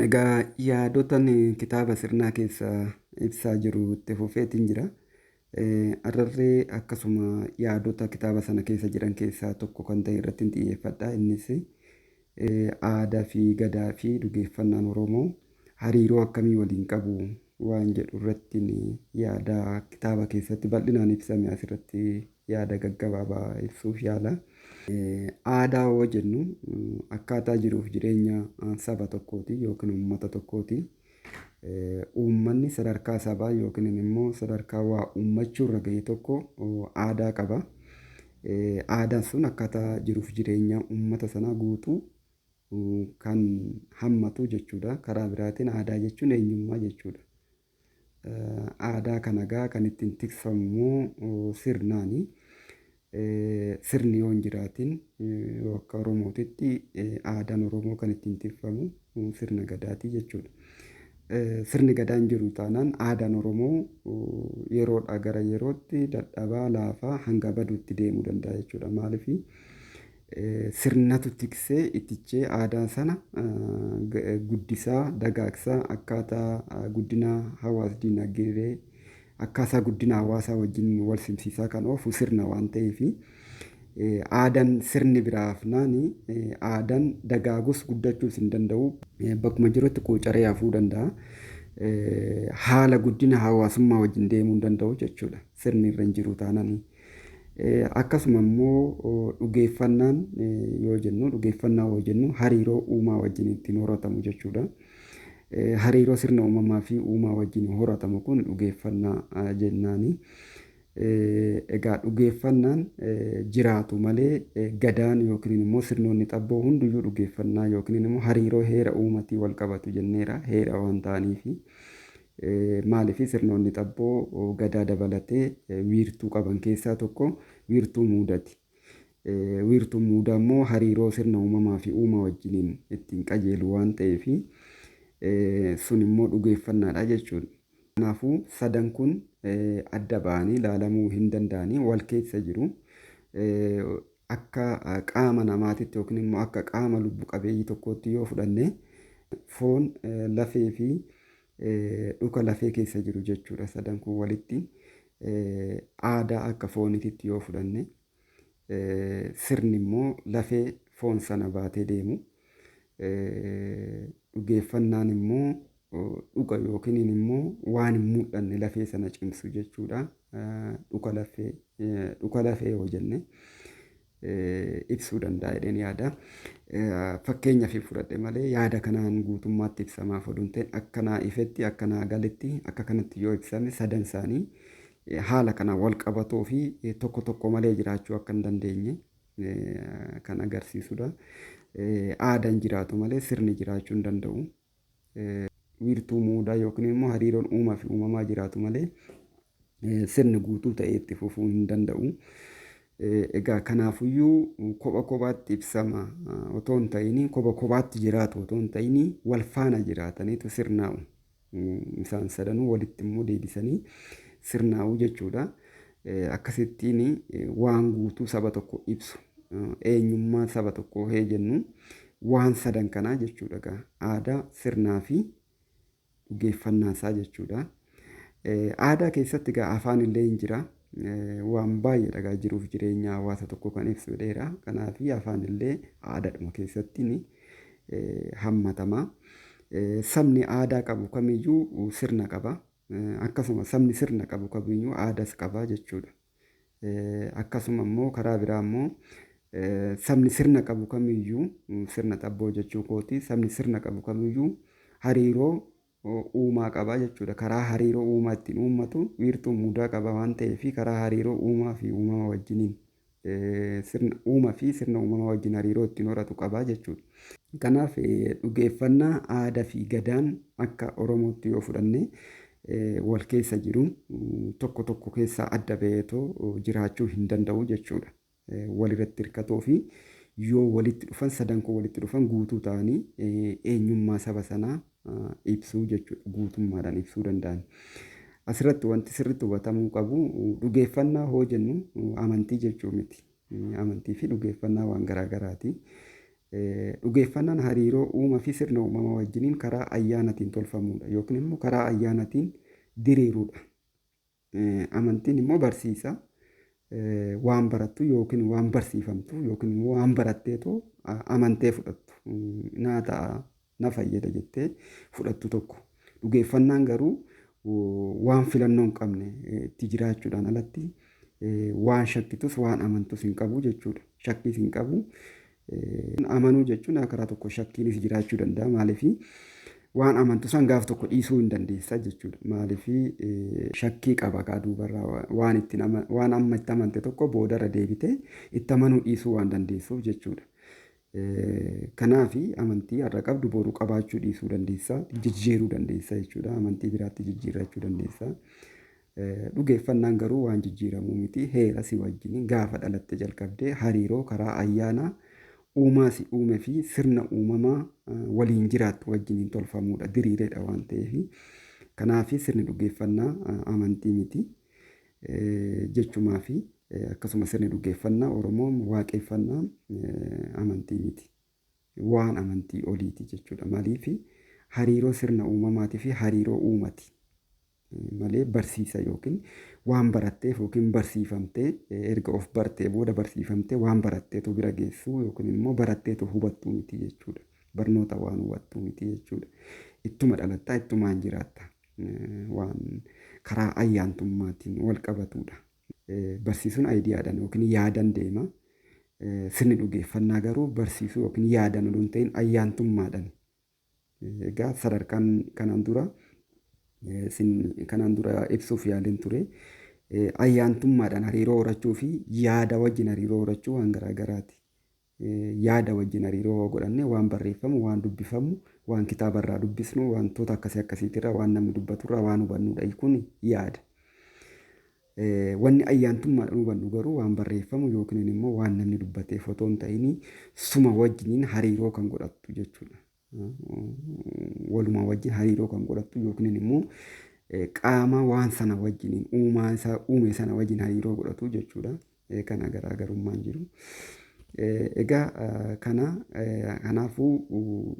Egaa yaadotan kitaaba sirnaa keessa ibsaa jiru itti fufeetiin jira. Har'allee akkasuma yaadota kitaaba sana keessa jiran keessaa tokko kan ta'e irratti xiyyeeffadha. Innis aadaa fi gadaa fi dhugeeffannaan Oromoo hariiroo akkamii waliin qabu waan jedhu irratti yaada kitaaba keessatti bal'inaan ibsame asirratti yaada gaggabaabaa ibsuuf yaala. Aadaa yoo jennu akkaataa jiruuf jireenya saba tokkooti yookiin uummata tokkooti. Uummanni sadarkaa sabaa yookiin immoo sadarkaa waa uummachuu irra gahe tokko aadaa qaba. Aadaan sun akkaataa jiruuf jireenya uummata sanaa guutuu kan hammatu jechuudha. Karaa biraatiin aadaa jechuun eenyummaa jechuudha. Aadaa kana egaa kan ittiin tikfamu immoo sirnaani. Sirni yoo hin jiraatin akka Oromootitti aadaan Oromoo kan ittiin tikfamu sirna gadaatii jechuudha. Sirni gadaa hin jiru taanaan aadaan Oromoo yeroodhaa gara yerootti dadhabaa, laafaa hanga baduutti deemuu danda'a jechuudha. Maaliif sirnatu tiksee itichee aadaa sana guddisaa, dagaagsaa akkaataa guddina hawaas dinagdee akkaataa guddina hawaasaa wajjin wal simsiisaa kan oofu sirna waan ta'eef aadaan sirni biraa hafnaan aadaan dagaagus guddachuus hin danda'u. Bakkuma jirutti quucaree hafuu danda'a. Haala guddina hawaasummaa wajjin deemuu hin danda'u jechuudha. Sirni irra hin jiru taanaan. Akkasuma immoo dhugeeffannaan yoo jennu dhugeeffannaa yoo jennu hariiroo uumaa wajjin ittiin horatamu jechuudha. Hariiroo sirna uumamaa fi uumaa wajjin horatamu kun dhugeeffannaa jennaani. Egaa dhugeeffannaan jiraatu malee gadaan yookiin immoo sirnoonni xabboo hundiyyuu dhugeeffannaa yookiin immoo hariiroo heera uumatii wal qabatu jenneera heera waan ta'aniifi. Maaliif sirnoonni xabboo gadaa dabalatee wiirtuu qaban keessaa tokko wiirtuu muudati. Wiirtuun muudaa immoo hariiroo sirna uumamaa fi uumaa wajjiniin ittiin qajeelu waan ta'eef sun immoo dhugeeffannaadha jechuudha. Kanaafuu sadan kun adda ba'anii ilaalamuu hin danda'anii wal keessa jiru. Akka qaama namaatitti yookiin immoo akka qaama lubbu qabeeyyii tokkootti yoo fudhanne foon lafee fi dhuka lafee keessa jiru jechuudha. Sadan kun walitti aadaa akka fooniititti yoo fudhanne sirni immoo lafee foon sana baatee deemu. Dhugeeffannaan immoo dhuka yookiin immoo waan hin mul'anne lafee sana cimsu jechuudha. Dhuka lafee dhuka lafee yoo jenne ibsuu danda'a jedheen yaada. Fakkeenyaaf fudhadhe malee yaada kanaan guutummaatti ibsamaaf oduu hin ta'in akka naa ifetti akka naa galetti akka kanatti yoo ibsame sadan isaanii haala kanaan wal qabatoo fi tokko tokko malee jiraachuu akka hin dandeenye kan agarsiisudha. Aadaan jiraatu malee sirni jiraachuu hin danda'u. Wiirtuu muudaa yookiin immoo hariiroon uumaa fi uumamaa jiraatu malee sirni guutuu ta'ee itti fufuu hin danda'u. Egaa kanaafuyyuu kopha kophaatti ibsama otoo hin ta'in kopha kophaatti jiraatu otoo hin ta'in wal faana jiraataniitu sirnaa'u. Isaan sadanuu walitti immoo deebisanii sirnaa'u jechuudha. Akkasittiin waan guutuu saba tokko ibsu eenyummaa saba tokkoo hee jennu waan sadan kanaa jechuudha egaa aadaa, sirnaa fi dhugeeffannaa isaa jechuudha. Aadaa keessatti egaa afaan illee hin jira. Waan baay'eedha egaa jiruuf jireenya hawaasa tokkoo kan ibsu dheera. Kanaaf afaan illee aadaadhuma keessatti ni hammatama. Sabni aadaa qabu kamiyyuu sirna qaba. Akkasuma sabni sirna qabu kamiyyuu aadaas qaba jechuudha. Akkasuma immoo karaa biraa immoo sabni sirna qabu kamiyyuu sirna xabboo jechuu kooti. Sabni sirna qabu kamiyyuu hariiroo uumaa qaba jechuudha. Karaa hariiroo uumaa ittiin uummatu wiirtuu muudaa qaba waan ta'eef karaa hariiroo uumaa fi uumama wajjiniin sirna uumaa fi sirna uumamaa wajjin hariiroo ittiin horatu qaba jechuudha. Kanaaf dhugeeffannaa aadaa fi gadaan akka Oromootti yoo fudhanne wal keessa jiru tokko tokko keessaa adda ba'eetoo jiraachuu hin danda'u jechuudha. Walirratti hirkatoo fi yoo walitti dhufan sadan kun walitti dhufan guutuu ta'anii eenyummaa saba sanaa ibsuu jechuudha. Guutummaadhaan ibsuu danda'an. Asirratti wanti sirriitti hubatamuu qabu dhugeeffannaa hoo jennu amantii jechuu miti. Amantii fi dhugeeffannaa waan garaa garaati. Dhugeeffannaan hariiroo uuma fi sirna uumamaa wajjiniin karaa ayyaanatiin tolfamuudha yookiin immoo karaa ayyaanatiin diriiruudha. Amantiin immoo barsiisa. Waan barattu yookiin waan barsiifamtu yookiin immoo waan baratteetu amantee fudhattu. Naa ta'a, na fayyada jettee fudhattu tokko. Dhugeeffannaan garuu waan filannoo hin qabne itti jiraachuudhaan alatti waan shakkitus waan amantus hin qabu jechuudha. Shakkiis hin qabu. Amanuu jechuun karaa tokko shakkiinis jiraachuu danda'a. Maaliif waan amantu san gaaf tokko dhiisuu hin dandeessa jechuudha. Maaliif shakkii qaba kaa duubarraa waan ittiin waan amma itti amante tokko boodarra deebitee itti amanuu dhiisuu waan dandeessuuf jechuudha. Kanaaf amantii har'a qabdu boru qabaachuu dhiisuu dandeessa, jijjiiruu dandeessa jechuudha. Amantii biraatti jijjiirrachuu dandeessa. Dhugeeffannaan garuu waan jijjiiramuu miti. Heera si wajjin gaafa dhalatte jalqabdee hariiroo karaa ayyaanaa uumaa si uume fi sirna uumamaa waliin jiraattu wajjiniin tolfamuudha, diriireedha waan ta'eef. Kanaaf sirni dhugeeffannaa amantii miti jechumaa fi akkasuma sirni dhugeeffannaa Oromoo waaqeffannaa amantii miti. Waan amantii oliiti jechuudha. Maaliif hariiroo sirna uumamaatii fi hariiroo uumati malee barsiisa yookiin waan baratteef yookiin barsiifamtee erga of bartee booda barsiifamtee waan baratteetu bira geessu yookiin immoo baratteetu hubattu miti jechuudha. Barnoota waan hubattu miti jechuudha. Ittuma dhalattaa ittumaan jiraatta. Waan karaa ayyaantummaatiin wal qabatudha. Barsiisuun ayidiyaadhaan yookiin yaadan deema. Sirni dhugeeffannaa garuu barsiisuu yookiin yaadan odoo hin ta'in ayyaantummaadhaan. Egaa sadarkaan kanaan dura kanaan dura ibsuuf yaaleen ture. Ayyaantummaadhaan hariiroo horachuu fi yaada wajjin hariiroo horachuu waan garaa garaati. Yaada wajjin hariiroo godhanne waan barreeffamu, waan dubbifamu, waan kitaabarraa dubbisnu, wantoota akkasii akkasiitirraa waan namni dubbaturraa waan hubannudha. Kun yaada. Wanni ayyaantummaadhaan hubannu garuu waan barreeffamu yookiin immoo waan namni dubbateef otoo hin ta'in suma wajjiniin hariiroo kan godhattu jechuudha. Walumaa wajjin hariiroo kan godhattu yookiin immoo qaama waan sana wajjiniin uumaa isaa uume sana wajjin hariiroo godhatu jechuudha. Kana garaagarummaan jiru. Egaa kana kanaafuu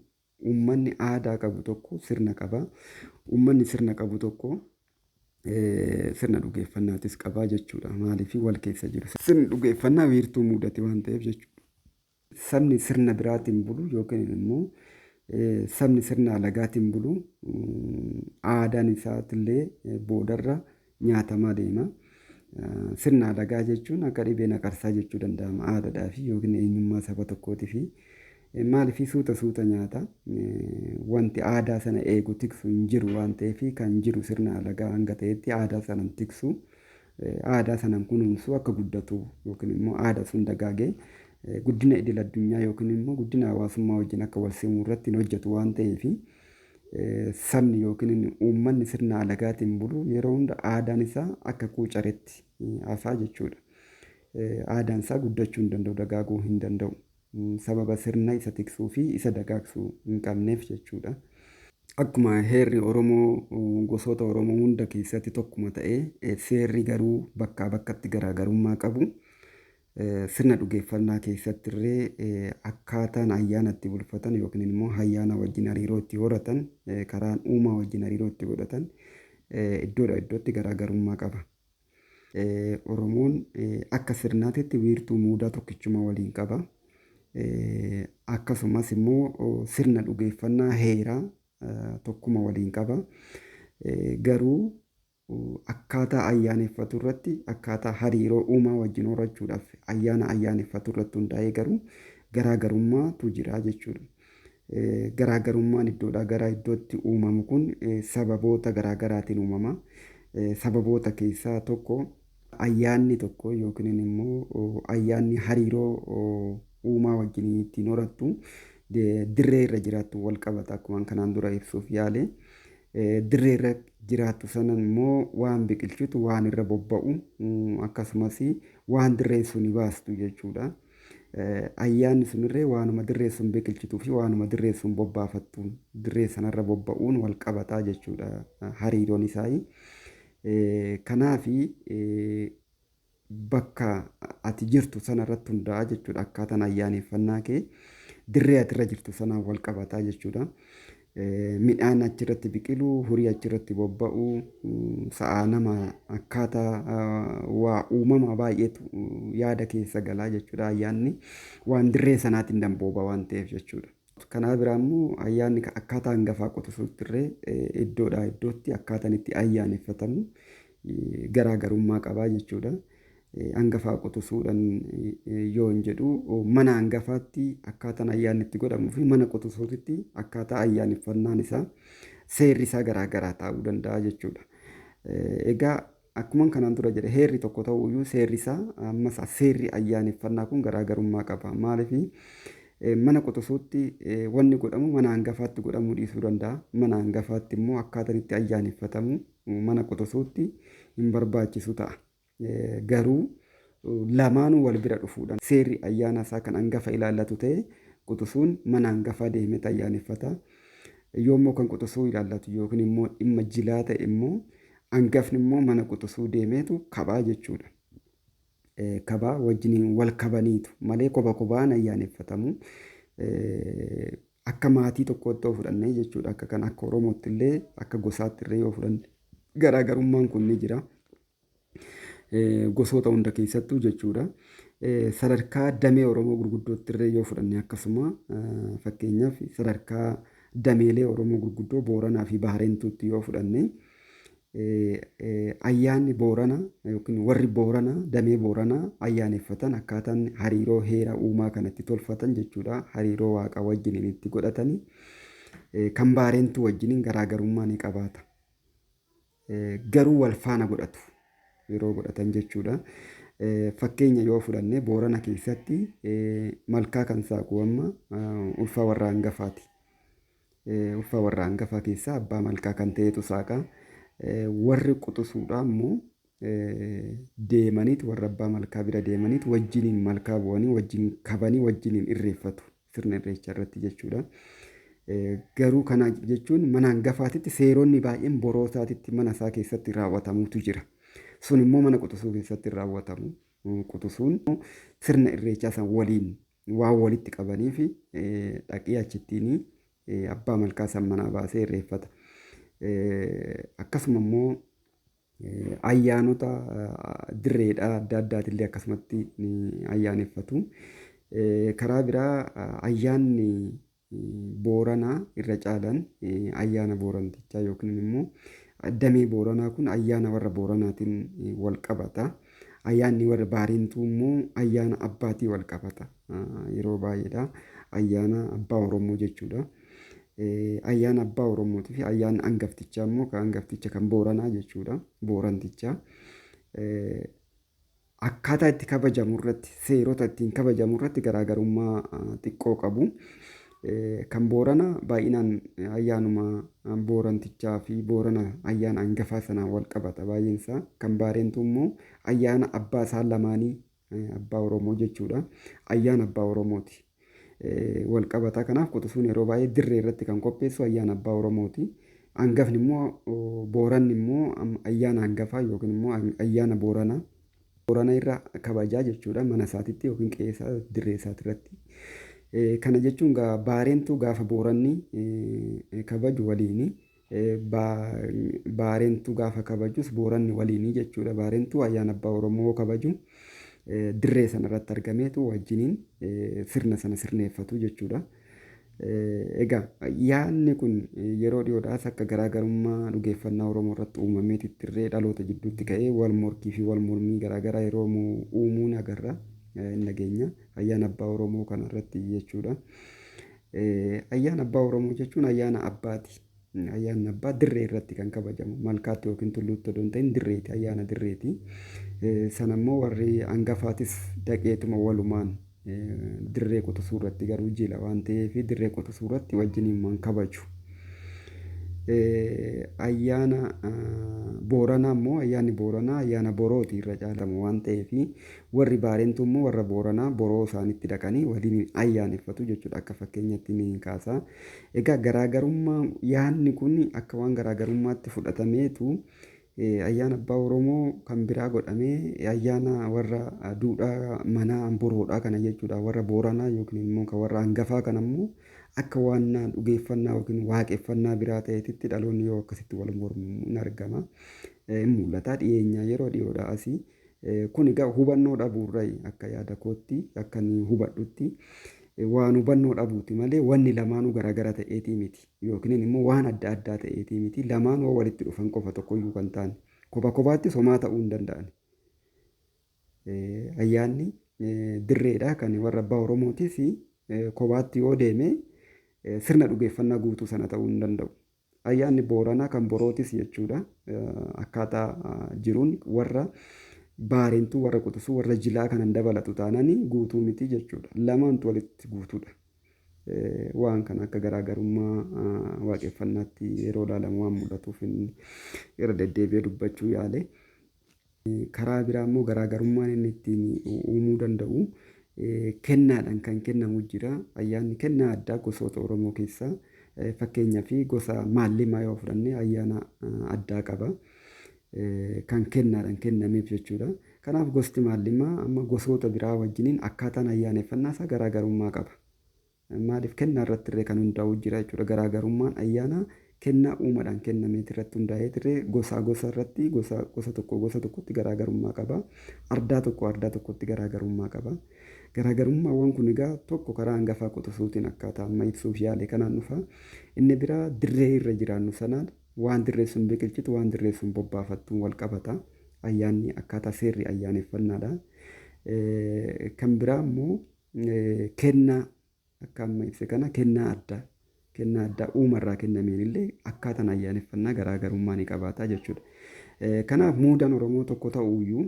uummanni aadaa qabu tokko sirna qaba. Uummanni sirna qabu tokko sirna dhugeeffannaatis qaba jechuudha. Maaliif wal keessa jiru. Sirni dhugeeffannaa wiirtuu muudate waan ta'eef jechuudha. Sabni sirna biraatiin bulu yookiin immoo sabni sirna alagaatiin bulu aadaan isaatillee boodarra nyaatamaa deema. Sirna alagaa jechuun akka dhibee naqarsaa jechuu danda'ama aadaadhaa fi yookiin eenyummaa saba tokkootii fi maaliif suuta suuta nyaata. Wanti aadaa sana eegu tiksu hin jiru waan ta'eef kan jiru sirna alagaa hanga ta'etti aadaa sana tiksu. Aadaa sana kunuunsu akka guddatu yookiin immoo aadaa sun dagaagee guddina idil addunyaa yookiin immoo guddina hawaasummaa wajjin akka wal simuu irratti hin hojjetu waan ta'eef sabni yookiin uummanni sirna alagaatiin bulu yeroo hunda aadaan isaa akka quucaretti hafaa jechuudha. Aadaan isaa guddachuu hin danda'u, dagaaguu hin danda'u. Sababa sirna isa tiksuu fi isa dagaagsuu hin qabneef jechuudha. Akkuma heerri Oromoo gosoota Oromoo hunda keessatti tokkuma ta'ee seerri garuu bakkaa bakkatti garaagarummaa qabu. Sirna dhugeeffannaa keessatti illee akkaataan ayyaana itti bulfatan yookiin immoo ayyaana wajjin hariiroo itti horatan karaan uumaa wajjin hariiroo itti godhatan iddoodha iddootti garaagarummaa qaba. Oromoon akka sirnaatitti wiirtuu muudaa tokkichuma waliin qaba. Akkasumas immoo sirna dhugeeffannaa heeraa tokkuma waliin qaba. Garuu akkaataa ayyaaneffatu irratti akkaataa hariiroo uumaa wajjin horachuudhaaf ayyaana ayyaaneffatu irratti hundaa'ee garuu garaagarummaatu jira jechuudha. Garaagarummaan iddoodhaa gara iddootti uumamu kun sababoota garaagaraatiin uumama. Sababoota keessaa tokko ayyaanni tokko yookiin immoo ayyaanni hariiroo uumaa wajjin ittiin horattu dirree irra jiraattu wal qabata akkuma kanaan dura ibsuuf yaale. Dirree irra jiraattu sana immoo waan biqilchitu waan irra bobba'u akkasumas waan dirreen suni baastu jechuudha. Ayyaanni sunirree waanuma dirree sun biqilchituu fi waanuma dirree sun bobbaafattu dirree sanarra bobba'uun wal qabataa jechuudha hariiroon isaa. Kanaafi bakka ati jirtu sanarratti hundaa'a jechuudha akkaataan ayyaaneffannaa kee. Dirree ati irra jirtu sanaan wal qabataa jechuudha. Midhaan achirratti biqilu, horii achirratti bobba'u, sa'aa nama akkaataa waa uumama baay'eetu yaada keessa galaa jechuudha. Ayyaanni waan dirree sanaatiin dambooba waan ta'eef jechuudha. Kanaa biraa immoo ayyaanni akkaataa hangafaa quxisuutti illee iddoodhaa iddootti akkaataan itti ayyaaneffatamu garaagarummaa qabaa jechuudha. Hangafaa quxisuudhaan yoo hin jedhu mana hangafaatti akkaataan ayyaanni itti godhamuu fi mana quxisuutitti akkaataa ayyaaneffannaan isaa seerri isaa garaagaraa ta'uu danda'a jechuudha. Egaa akkuma kanaan dura jedhe heerri tokko ta'uu iyyuu seerri isaa ammas seerri ayyaaneffannaa kun garaagarummaa qaba. Maaliif mana quxisuutti wanni godhamu mana hangafaatti godhamuu dhiisuu danda'a. Mana hangafaatti immoo akkaataan itti ayyaaneffatamu mana quxisuutti hin barbaachisu ta'a. Garuu lamaanuu wal bira dhufuudhaan seerri ayyaana isaa kan hangafa ilaallatu ta'e quxisuun mana hangafaa deemeet ayyaaneffata. Yoommoo kan quxisuu ilaallatu yookiin immoo dhimma jilaa ta'e immoo hangafni immoo mana quxisuu deemeetu kabaa jechuudha. Kabaa wajjiniin wal kabaniitu malee koba kobaan ayyaaneffatamu. Akka maatii tokkootti yoo fudhanne jechuudha akka kan akka Oromootti illee akka gosaatti illee yoo fudhanne garaagarummaan kun ni jira. Gosoota hunda keessattuu jechuudha. Sadarkaa damee Oromoo gurguddootti illee yoo fudhanne akkasuma fakkeenyaaf sadarkaa dameelee Oromoo gurguddoo Booranaa fi Baareentuutti yoo fudhanne ayyaanni Booranaa yookiin warri Booranaa damee Booranaa ayyaaneffatan akkaataan hariiroo heera uumaa kanatti tolfatan jechuudha. Hariiroo waaqa wajjiniin itti godhatanii kan Baareentuu wajjiniin garaagarummaa ni qabaata. Garuu wal faana godhatu yeroo godhatan jechuudha. Fakkeenya yoo fudhanne Boorana keessatti malkaa kan saaqu amma ulfaa warra hangafaati. Ulfaa warra hangafaa keessaa abbaa malkaa kan ta'etu saaqa. Warri quxisuudhaa immoo deemaniit warra abbaa malkaa bira deemaniit wajjiniin malkaa bu'anii wajjin kabanii wajjiniin irreeffatu sirna irreechaa irratti jechuudha. Garuu kana jechuun mana hangafaatitti seeronni baay'een boroo isaatitti mana isaa keessatti raawwatamutu jira. Sun immoo mana quxisuu keessatti raawwatamu. Quxisuun sirna irreechaa san waliin waan walitti qabaniif dhaqee achittiin abbaa malkaa san manaa baasee irreeffata. Akkasuma immoo ayyaanota dirreedhaa adda addaatillee akkasumatti ni ayyaaneffatu. Karaa biraa ayyaanni Booranaa irra caalan ayyaana Boorantichaa yookiin immoo damee Booranaa kun ayyaana warra Booranaatiin wal qabata. Ayyaanni warra Baareentuu immoo ayyaana abbaatii wal qabata. Yeroo baay'eedha. Ayyaana abbaa Oromoo jechuudha. Ayyaana abbaa Oromootii fi ayyaana hangaftichaa immoo kan hangafticha kan Booranaa jechuudha. Boorantichaa. Akkaataa itti kabajamu irratti seerota ittiin kabajamu irratti garaagarummaa xiqqoo qabu. Kan Booranaa baay'inaan ayyaanuma Boorantichaa fi Boorana ayyaana hangafaa sanaan wal qabata baay'een isaa. Kan Baareentuu immoo ayyaana abbaa isaan lamaanii abbaa Oromoo jechuudha. Ayyaana abbaa Oromooti. Wal qabata. Kanaaf quxisuun yeroo baay'ee dirree irratti kan qopheessu ayyaana abbaa Oromooti. Hangafni immoo Booranni immoo ayyaana hangafaa yookiin immoo ayyaana Booranaa. Boorana irra kabajaa jechuudha mana isaatitti yookiin qe'ee isaa dirree isaati irratti. Kana jechuun Baareentuu gaafa Booranni kabaju waliini. Baareentuu gaafa kabajus Booranni waliini jechuudha. Baareentuu ayyaana abbaa Oromoo kabaju dirree sana irratti argameetu wajjiniin sirna sana sirneeffatu jechuudha. Egaa yaadni kun yeroo dhiyoodhaas akka garaagarummaa dhugeeffannaa Oromoo irratti uumameeti irree dhaloota jidduutti ka'ee wal morkii fi wal mormii garaagaraa yeroo uumuun agarra hin dhageenya. Ayyaana abbaa Oromoo kana irratti jechuudha. Ayyaana abbaa Oromoo jechuun ayyaana abbaati. Ayyaanni abbaa dirree irratti kan kabajamu malkaatti yookiin tulluutti odoo hin ta'in dirreeti ayyaana dirreeti. Sana immoo warri hangafaatis dhaqeetuma walumaan dirree quxisuu irratti garuu jila waan ta'eef dirree quxisuu irratti wajjiniin kabaju. Ayyaana Booranaa immoo ayyaanni Booranaa ayyaana borooti irra caalamu waan ta'eef warri Baarentuu immoo warra Booranaa boroo isaanitti dhaqanii waliin ayyaaneffatu jechuudha akka fakkeenyatti ni kaasa. Egaa garaagarummaa yaadni kun akka waan garaagarummaatti fudhatameetu Ayyaana abbaa Oromoo kan biraa godhamee ayyaana warra duudhaa manaa boroodhaa kana jechuudha. Warra Booranaa yookiin immoo kan warra hangafaa kana immoo akka waan dhugeeffannaa yookiin waaqeffannaa biraa ta'eetitti dhaloonni yoo akkasitti wal mormu in argama. In mul'ata dhiyeenya yeroo dhiyoodha asii. Kun egaa hubannoo dhabuurraa akka yaada kootti akka inni hubadhutti waan hubannoo dhabuuti malee wanni lamaanuu garaagara ta'eetii miti. Yookiin immoo waan adda addaa ta'eetii miti. Lamaan yoo walitti dhufan qofa tokkoyyuu kan ta'an. Kopha kophaatti somaa ta'uu hin danda'an. Ayyaanni dirreedha kan warra abbaa Oromootis kophaatti yoo deeme sirna dhugeeffannaa guutuu sana ta'uu hin danda'u. Ayyaanni Booranaa kan Borootis jechuudha. Akkaataa jiruun warra Baarentuu, warra Quxusuu, warra Jilaa kanan dabalatu taananii guutuu miti jechuudha. Lamaantu walitti guutuudha. Waan kana akka garaagarummaa waaqeffannaatti yeroo ilaalamu waan mul'atuuf inni irra deddeebi'ee dubbachuu yaale. Karaa biraa immoo garaagarummaan inni ittiin uumuu danda'u kennaadhaan kan kennamu jira. Ayyaanni kennaa addaa gosoota Oromoo keessaa fakkeenyaaf gosa Maallimaa yoo fudhanne ayyaana addaa qaba. Kan kennaadhaan kennameef jechuudha. Kanaaf gosti Maallimaa amma gosoota biraa wajjiniin akkaataan ayyaaneffannaa isaa garaagarummaa qaba. Maaliif kennaa irratti illee kan hundaa'u jira jechuudha. Garaagarummaan ayyaanaa kennaa uumadhaan kennameet irratti hundaa'eet illee gosaa gosa irratti gosa gosa tokko gosa tokkotti garaagarummaa qaba. Ardaa tokko ardaa tokkotti garaagarummaa qaba. Garaagarummaawwan kun egaa tokko karaa hangafaa quxisuutiin akkaataa amma ibsuuf yaale kanaan dhufa. Inni biraa dirree irra jiraannu sanaan waan dirree sun biqilchitu waan dirree sun bobbaafattuun wal qabata. Ayyaanni akkaataa seerri ayyaaneffannaadha. Kan biraa immoo kennaa akka amma ibse kana kennaa addaa uumarraa kennameen illee akkaataan ayyaaneffannaa garaagarummaa ni qabaata jechuudha. Kanaaf muudaan Oromoo tokko ta'uyyuu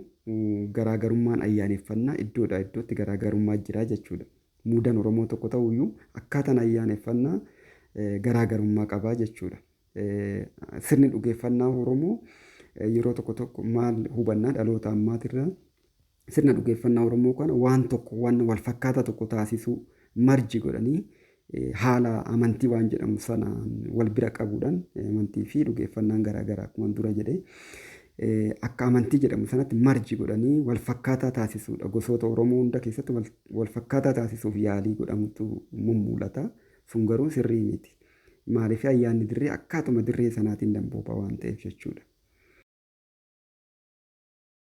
garaagarummaan ayyaaneffannaa iddoodhaa iddootti garaagarummaa jira jechuudha. Muudaan Oromoo tokko ta'uyyuu akkaataan ayyaaneffannaa garaagarummaa qabaa jechuudha. Sirni dhugeeffannaa Oromoo yeroo tokko tokko maal hubannaa dhaloota ammaatirraa sirna dhugeeffannaa Oromoo kana waan tokko waan wal fakkaataa tokko taasisuu marji godhanii haala amantii waan jedhamu sanaan wal bira qabuudhaan, amantii fi dhugeeffannaan garaagaraa akkuma dura jedhee, akka amantii jedhamu sanatti marji godhanii wal fakkaataa taasisuudha. Gosoota Oromoo hunda keessatti wal fakkaataa taasisuuf yaalii godhamutu mummul'ata. Sun garuu sirrii miti. Maaliif ayyaanni dirree akkaatuma dirree sanaatiin dambooba waan ta'eef jechuudha.